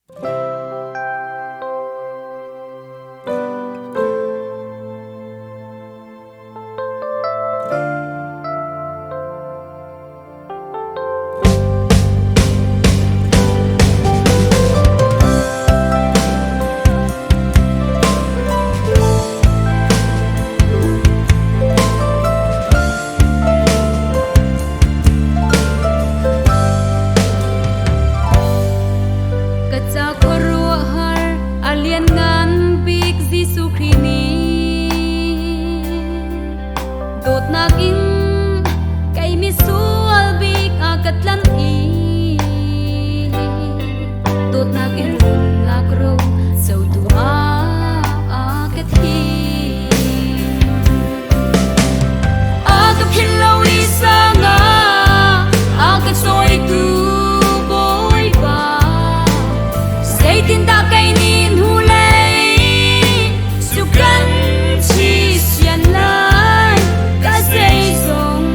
Ka ca khuaruahhar a lianngan bik Jesuh Khrih nih dawtnak in kei misual bik a ka tlanh i dawtnak in runnak ro cotu ah a ka thim. A ka philh lo i sanga a ka cawitu Bawipa, zeitindah kei nih hnulei cu kan chi sian lai? Ka zeizong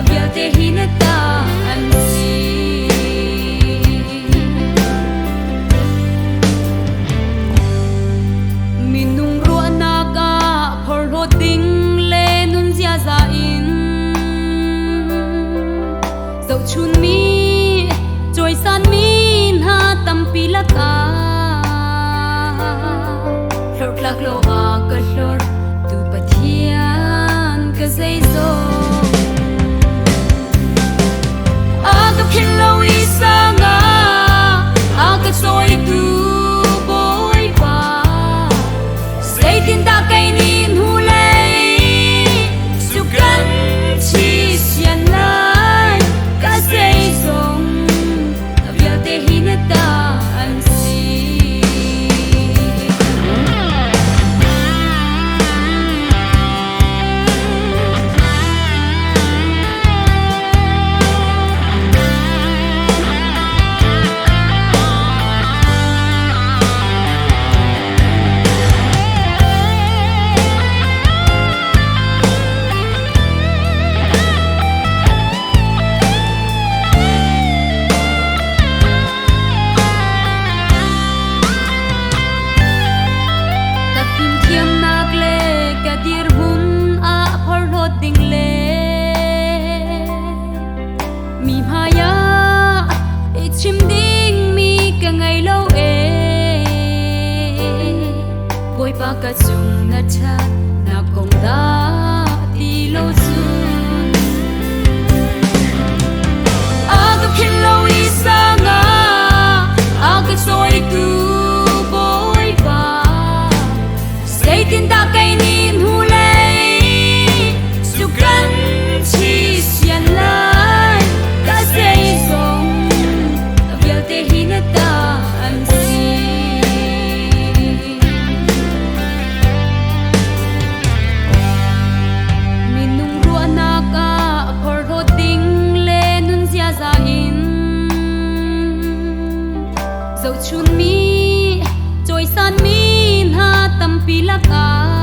vialte hi na ta an si. Minung ruahnak ah phorhlawt ding le nun ziaza in zohchunmi cawisanmi hna tampi lakah hlorhtlak lo ah ka hlorh tu Pathian ka zeizong. A ka philh lo i sanga a ka cawitu Bawipa, zeitindah kei nih hnulei cu kan chi sian lai? Ka zeizong vialte hi na ta an si. Ka fimthiamnak le ka dirhmun ah phorhlawt ding le mi hmaiah i chim dingmi ka ngei lo ee. Bawipa, ka cung na ṭhat na kong dah ti lo cun a ka philh lo i sanga a ka cawitu Bawipa, zeitindah kei nih hnulei cu kan chi sian lai? Ka zeizong vialte hi na ta an si. Minung ruahnak ah phorhlawt ding le nun ziaza in zohchunmi cawisanmi hna tampi lakah